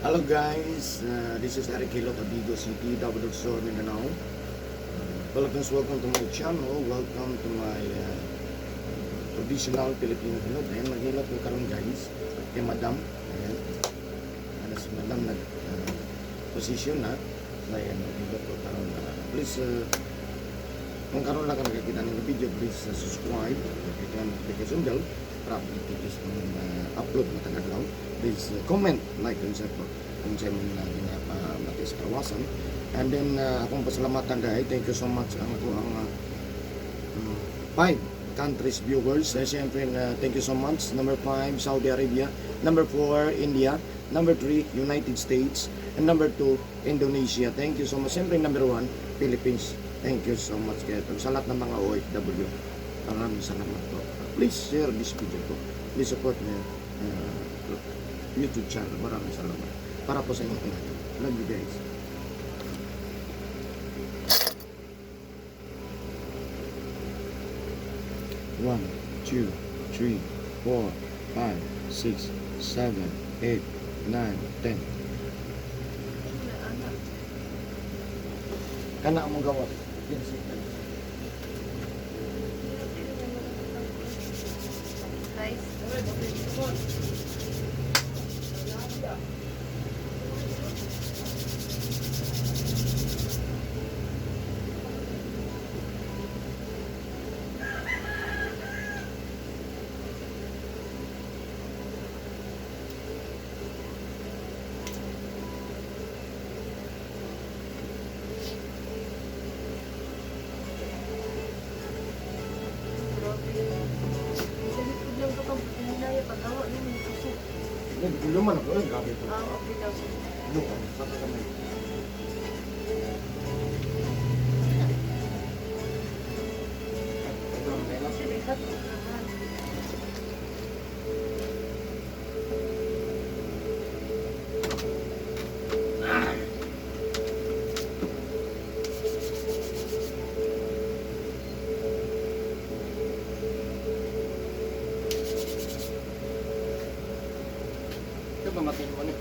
Hello guys, this is Eric Hilot of Vigo City, Davao del Sur, Mindanao. Philippines, welcome to my channel. Welcome to my traditional Filipino hilot. Ayan, maghilot ko karon, guys. Kay Madam. Ayan. Ano si Madam nag position na. So ayan, maghilot ko karon. Please, kung karon lang ka nakakita ng video, please subscribe. Click ang notification bell para updated sa mga upload matag adlaw. Please comment, like, and share po kung sa imong ginapamati sa karawasan. And then, akong pasalamatan dahil thank you so much ang ako ang five countries viewers. Eh, siyempre, thank you so much. Number 5, Saudi Arabia. Number 4, India. Number 3, United States. And number 2, Indonesia. Thank you so much. Siyempre, number 1, Philippines. Thank you so much kaya sa lahat ng mga OFW. Maraming salamat po. Please share this video po. Please support my YouTube channel. Maraming salamat. Para po sa inyo lahat. Love you guys. One, two, three, four, five, six, seven, eight, nine, 10. Kana mong gawas. 10 seconds. Guys, grabe. Sa likod lang ito kang hinaya paggawa nung tusok. Gulo man ako. Eh, grabe po. Ah, okay daw. Gulo ka. Sa kamay. Kasi rehat ko naman. Ito ba matin mo ni?